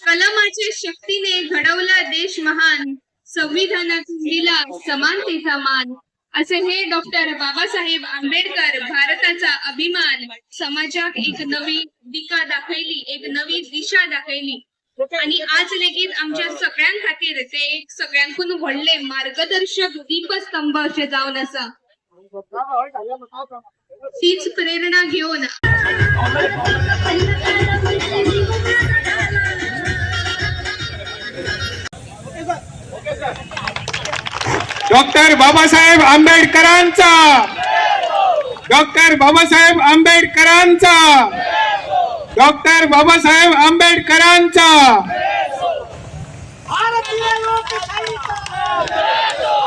कलमाच्या शक्तीने घडवला देश महान, संविधानातून दिला समानतेचा मान. असे हे डॉक्टर बाबासाहेब आंबेडकर, भारताचा अभिमान. समाजाक एक नवी दिका दाखयली, एक नवी दिशा दाखयली आणि आज लेगीत आमच्या सगळ्यां खातीर ते एक सगळ्यांकून व्हडले मार्गदर्शक दीपस्तंभ अशे जावन आसा. तीच प्रेरणा घेवन डॉक्टर बाबासाहेब आंबेडकरांचा, डॉक्टर बाबासाहेब आंबेडकरांचा, डॉक्टर बाबासाहेब आंबेडकरांचा.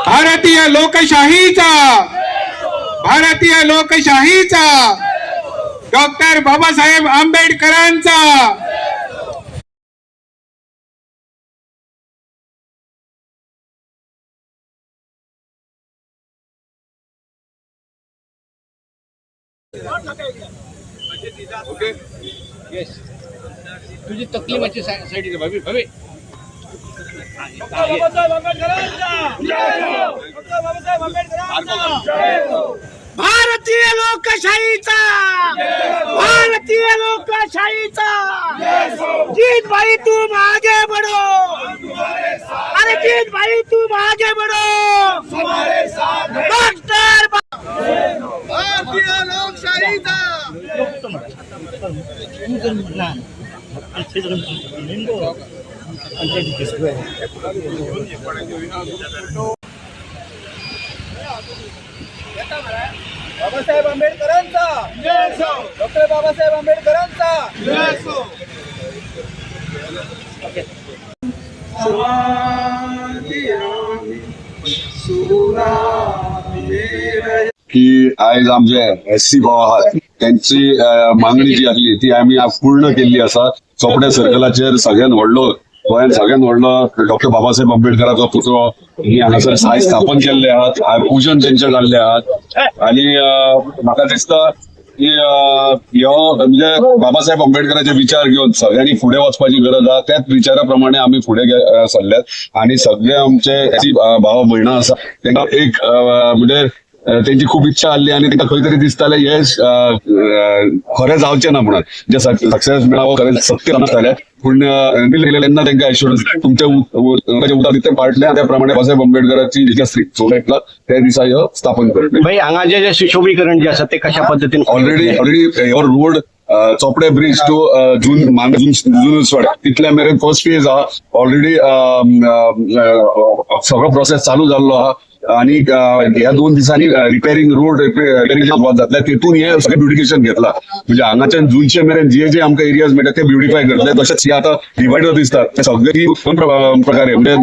भारतीय लोकशाहीचा, भारतीय लोकशाहीचा, डॉक्टर बाबासाहेब आंबेडकरांचा. तुझी तकली मातशी सायडीक भाभी भाभी. भारतीय लोकशाहीचा, भारतीय लोकशाहीचा. जीत भाई तुम आगे बढ़ो, अरे जीत भाई तुम आगे बढ़ो. डॉक्टर भारतीय लोकशाहीचा. बाबासाहेब आंबेडकरांचा, डॉक्टर बाबासाहेब आंबेडकरांचा. की आयज आमचे एस सी भाव आहात त्यांची मागणी जी आसली ती आमी आज पूर्ण केल्ली आसा. चोपड्या सर्कलाचेर सगळ्यात व्हडलो, गोंयांत सगळ्यात व्हडलो डॉक्टर बाबासाहेब आंबेडकराचो पुतळो ही हांगासर सायज स्थापन केल्ले आहात, पूजन तेंचे जाल्ले आहात. आणि म्हाका दिसता की ह्यो म्हणजे बाबासाहेब आंबेडकराचे विचार घेवन सगळ्यांनी फुडें वचपाची गरज आहा. त्याच विचारा प्रमाणे आमी फुडें सरल्यात आणि सगळे आमचे एस भाव भयणां आसा तांकां एक म्हणजे तेंची खूब इच्छा आसली आणि तांकां खंय तरी दिसतालें हे खरें जावचें ना म्हणून, जे सक्सेस मेळावं खरें सत्य नासतालें. पूण तेन्ना तांकां एश्युरन्स तुमचे उतर तितलें पाळटलें. त्या प्रमाणे बाबासाहेब आंबेडकराची जी आसली चोवदा त्या दिसा ह्यो स्थापन करतले. भाई, हांगा जे जे सुशोभीकरण जे आसा ते कशा पद्दतीन? ऑलरेडी ऑलरेडी हो रोड चोपडे ब्रिज टू जून मांग जुनूसवाड तितल्या मेरेन फर्स्ट फेज आहा. ऑलरेडी सगळो प्रोसेस चालू जाल्लो आहा आणि ह्या 2 दिसांनी रिपेरिंग रोड रिपेरिंग सुरवात जातले. तितून हे सगळें ब्युटिफिकेशन घेतला, म्हणजे हांगाच्यान जुनशे मेरेन जे जे आमकां एरियाज मेळटा ते ब्युटिफाय करतले. तशेंच हे आतां डिवायडर दिसतात ते सगळे दोन प्रकारे म्हणजे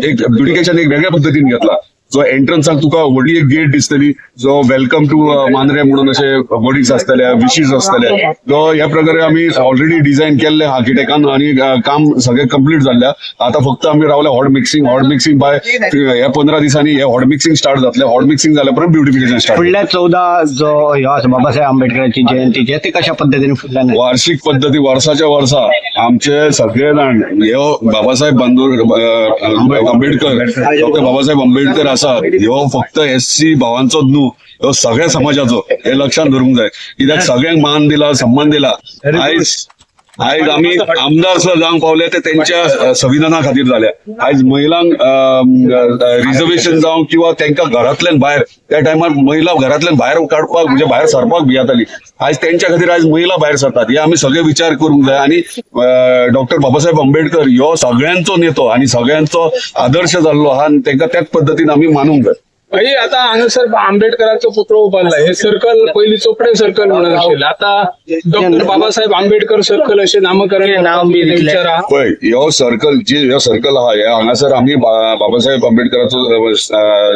एक ब्युटिफिकेशन एक वेगळ्या पद्दतीन घेतला. जो एंट्रन्साक तुका व्हडली एक गेट दिसतली, जो welcome to Mandrem म्हणून अशे वर्डींग्स आसतले, विशीस आसतले. जो ह्या प्रकारे आमी ऑलरेडी डिझायन केल्ले आर्किटेक्टान आणि काम सगळें कंप्लीट जाल्लें. आतां फक्त आमी रावले hot mixing. Hot mixing by ह्या 15 दिसांनी हे हॉट मिक्सिंग स्टार्ट जातलें. हॉट मिक्सिंग जाल्या उपरांत ब्युटिफिकेशन स्टार्ट. फुडल्या 14 जो ह्यो आसा बाबासाहेब आंबेडकरांची जयंती, ते कशा पद्दतीन फुडल्यान? वार्षिक पद्दती वर्साच्या वर्सा आमचे सगळे जाण ह्यो बाबासाहेब आंबेडकर, डॉक्टर बाबासाहेब आंबेडकर आसा ह्यो फक्त एस सी भावांचोच न्हू, ह्यो सगळ्या समाजाचो, हे लक्षात धरूंक जाय. कित्याक सगळ्यांक मान दिला, सन्मान दिला. आयज आयज आमी आमदार सुद्दां जावंक पावले ते तेंच्या संविधाना खातीर जाल्या. आयज महिलांक रिजर्वेशन जावं किंवा तांकां घरांतल्यान भायर, त्या टायमार महिला घरांतल्यान भायर काडपाक म्हणजे भायर सरपाक भियेताली, आयज तेंच्या खातीर आयज महिला भायर सरतात. हे आमी सगळे विचार करूंक जाय. आनी डॉक्टर बाबासाहेब आंबेडकर ह्यो सगळ्यांचो नेतो आणि सगळ्यांचो आदर्श जाल्लो आहा आनी तांकां त्याच पद्दतीन आमी मानूंक जाय. भाई, आता हांगासर आंबेडकराचो पुतळो उबारला. हे सर्कल पयलीं चोपडे सर्कल म्हणून आशिल्लें, आता डॉक्टर बाबासाहेब आंबेडकर सर्कल अशें नामकरण नाव बी दितलें. विचार आहा. पळय, ह्यो सर्कल जी ह्यो सर्कल आहा, हे हांगासर आमी बाबासाहेब आंबेडकराचो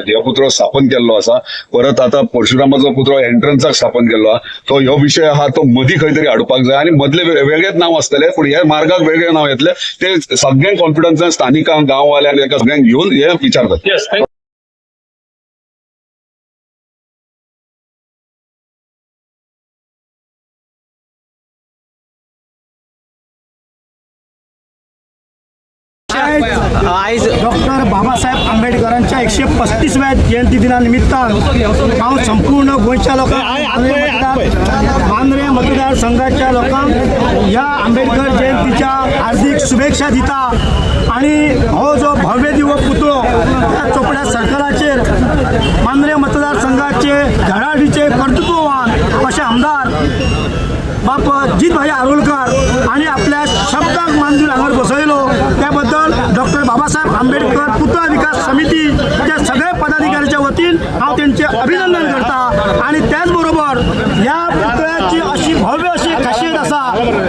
ह्यो पुतळो स्थापन केल्लो आसा. परत आतां परशुरामाचो पुतळो एंट्रन्साक स्थापन केल्लो आहा. तो ह्यो विशय आहा तो मदीं खंय तरी हाडपाक जाय आनी मदले वेगळेच नांव आसतलें, पूण ह्या मार्गाक वेगळें नांव येतलें. ते सगळ्यांक कॉन्फिडन्सान स्थानिकांक, गांववाल्यांक तांकां सगळ्यांक घेवन हे विचार करता. Yes, thank you. आयज डॉक्टर बाबासाहेब आंबेडकरांच्या 135व्या जयंती दिनानिमित्तान हांव संपूर्ण गोंयच्या लोकांक, मांद्रे मतदारसंघाच्या लोकांक ह्या आंबेडकर जयंतीच्या हार्दिक शुभेच्छा दिता. आणि हो जो भव्य दिव्य पुतळो ह्या चोपड्या सर्कलाचेर मांद्रे मतदारसंघाचे धडाडीचे कर्तृत्ववान अशे आमदार बाप जीतभाई आरोलकर आणि आपल्या शब्दाक मान दिवन हांगार बसयलो, त्याबद्दल डॉक्टर बाबासाहेब आंबेडकर पुतळा विकास समितीच्या सगळ्या पदाधिकाऱ्याच्या वतीन हांव तेंचे अभिनंदन करता. आणि त्याचबरोबर ह्या पुतळ्याची अशी भव्य अशी खासियत आसा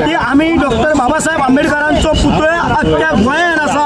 की आमी डॉक्टर बाबासाहेब आंबेडकरांचो पुतळे अख्ख्या गोंयांत आसा,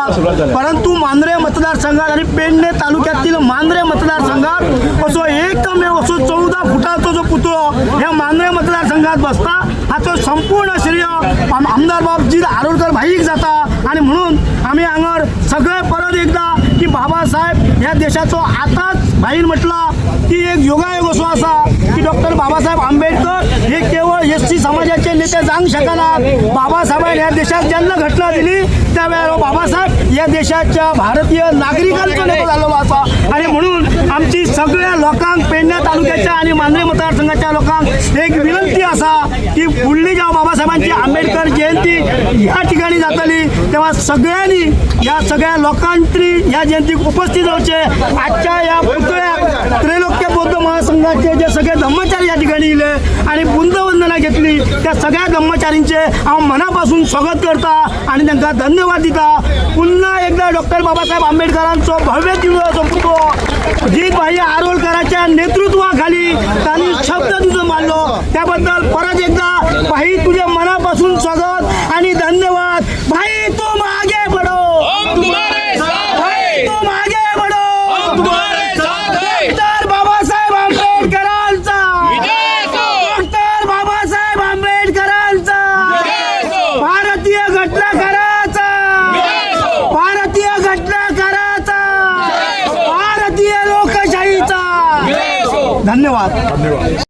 परंतु मांद्रे मतदारसंघात आणि पेडणे तालुक्यातील मांद्रे मतदारसंघात असो एकमेव असो 14 फुटाचो जो पुतळो ह्या मांद्रे मतदारसंघात बसता, हाचो संपूर्ण श्रेय आमदार बाब जीत आरोलकर भाईक जाता. आणि म्हणून आमी हांगर सगळे परत एकदा की बाबासाहेब ह्या देशाचो आतांच भाईन म्हटला की एक योगायोग असो आसा की डॉक्टर बाबासाहेब आंबेडकर हे केवळ एस सी समाजाचे नेते जावंक शकनात. बाबासाहेबांनी ह्या देशाक जेन्ना घटना दिली त्या वेळार हो बाबासाहेब ह्या देशाच्या भारतीय नागरिकांचो नेतो जाल्लो आसा. आणि म्हणून आमची सगळ्या लोकांक, पेडणे तालुक्याच्या आणि मांद्रे मतदारसंघाच्या लोकांक एक विनंती आसा की फुडली जेव्हा बाबासाहेबांची आंबेडकर जयंती ह्या ठिकाणी जातली तेव्हा सगळ्यांनी ह्या सगळ्या लोकांनी ह्या जयंतीक उपस्थित रावचे. आजच्या ह्या पुतळ्याक त्रैलोक्य बौद्ध महासंघाचे जे सगळे धम्मचारी या ठिकाणी इले आणि बुंदवंदना घेतली, त्या सगळ्या धम्मचारींचे हांव मनापासून स्वागत करता आणि तांकां धन्यवाद दिता. पुन्हा एकदा डॉक्टर बाबासाहेब आंबेडकरांचो भव्य दिव्य पुतळो जीतभाई आरोलकरांच्या नेतृत्वाखाली त्यांनी शब्द तुझं मानलो, त्याबद्दल परत एकदा भाई तुझ्या मनापासून स्वागत आणि धन्यवाद. भाई तुम आगे बढो, भाई तुम आगे बढो. डॉक्टर बाबासाहेब आंबेडकरांचा, डॉक्टर बाबासाहेब आंबेडकरांचा, भारतीय घटनाकाराचा, भारतीय घटनाकाराचा, भारतीय लोकशाहीचा. धन्यवाद.